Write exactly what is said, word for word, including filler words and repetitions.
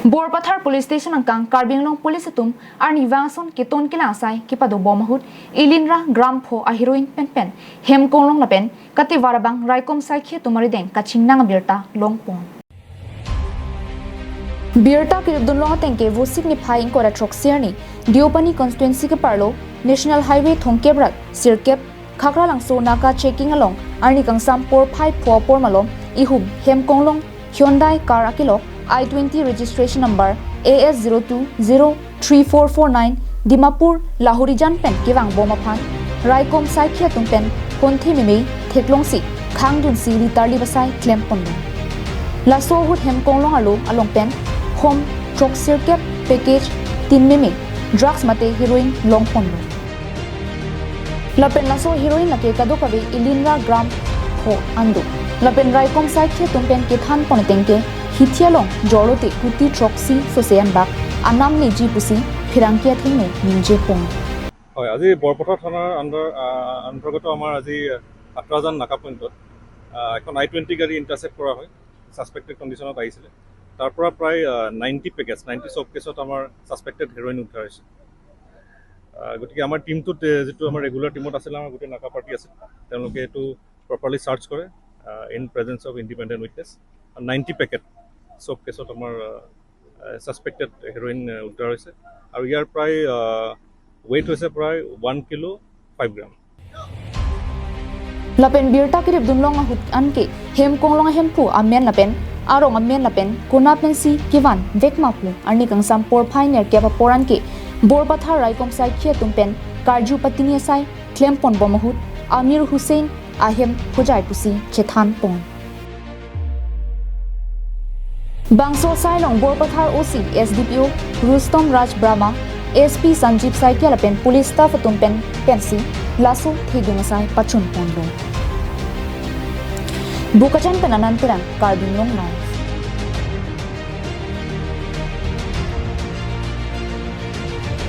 Borpathar Police Station angkang Karbi Anglong Police atum arnivang ason keton kelang asai kepado bom ahut Ilinra gram pho a heroin pen pen hem konglong lapen kativar abang raikom saikhi atum arideng kachingnang abirta longpon. Birta kirip dunlong ateng ke Vosik niphai ingkoi ra throksi arni Deopani constituency keparlo National Highway thomkep ra sirkep Khakralangso naka checking along arni kangsam porphai pho apor malom ihum hem konglong Hyundai car akelok I twenty registration number A S zero two zero three four four nine Dimapur Lahorijan pen kevang bom aphan raikom saikhi atum pen phonthe meme theklongsi khangdunsi ritarli basai klem ponlo. Laso ahut hem konglong arlo along pen hom throksirkep package tin meme drugs mate heroin long ponlo. Lapen laso heroin lake kadokave Ilinra gram pho an do. Lapen raikom saikhi atum pen kethan pon ateng ke hithi along jorlote kuti throksi sose anbak anam leji pusi pherangke athengno ningje pon. হয়, আজি বৰপথাৰ থানাৰ আণ্ডাৰ আহ, অন্তৰ্গত আমাৰ আজি আত্ৰাজান নাকা পইণ্টত আহ, এখন আই টুৱেণ্টি গাড়ী ইণ্টাৰচেপ্ট কৰা হয়। ছাছপেক্টেড কণ্ডিশ্যনত আহিছিলে। তাৰ পৰা প্ৰায় নাইণ্টি পেকেজ, নাইণ্টি চব কেছত আমাৰ ছাছপেক্টেড হেৰইন উদ্ধাৰ হৈছে। আহ, গতিকে আমাৰ টিমটোত এ, যিটো আমাৰ ৰেগুলাৰ টিমত আছিলে, আমাৰ গোটেই নাকা পাৰ্টি আছিল, তেওঁলোকে এইটো প্ৰপাৰলি চাৰ্চ কৰে in presence of independent witness. Ninety packet চব কেছত আমাৰ ছাছপেক্টেড হেৰইন উদ্ধাৰ হৈছে আৰু ইয়াৰ প্ৰায় ৱেইট হৈছে প্ৰায় ওৱান কিলো ফাইভ গ্ৰাম। Lapen birta kirip dunlong ahut anke hem konglong ahemphu amen lapen arong amen lapen konat pensi kevan vek ma pu arni kangsam porphai nerkep apor anke Borpathar raikom saikhi atum pen karju patini asai klem pon bom ahut Amir Hussain ahem hojai pusi chethan pon. Bangso asai along Borpathar O C, S D P O Rustom Raj Brahma, S P Sanjeev Saikia lapen police staff atum pen pensi laso thedung asai pachun ponlo. Bokajan pen Anand Terang, Karbi Anglong Live.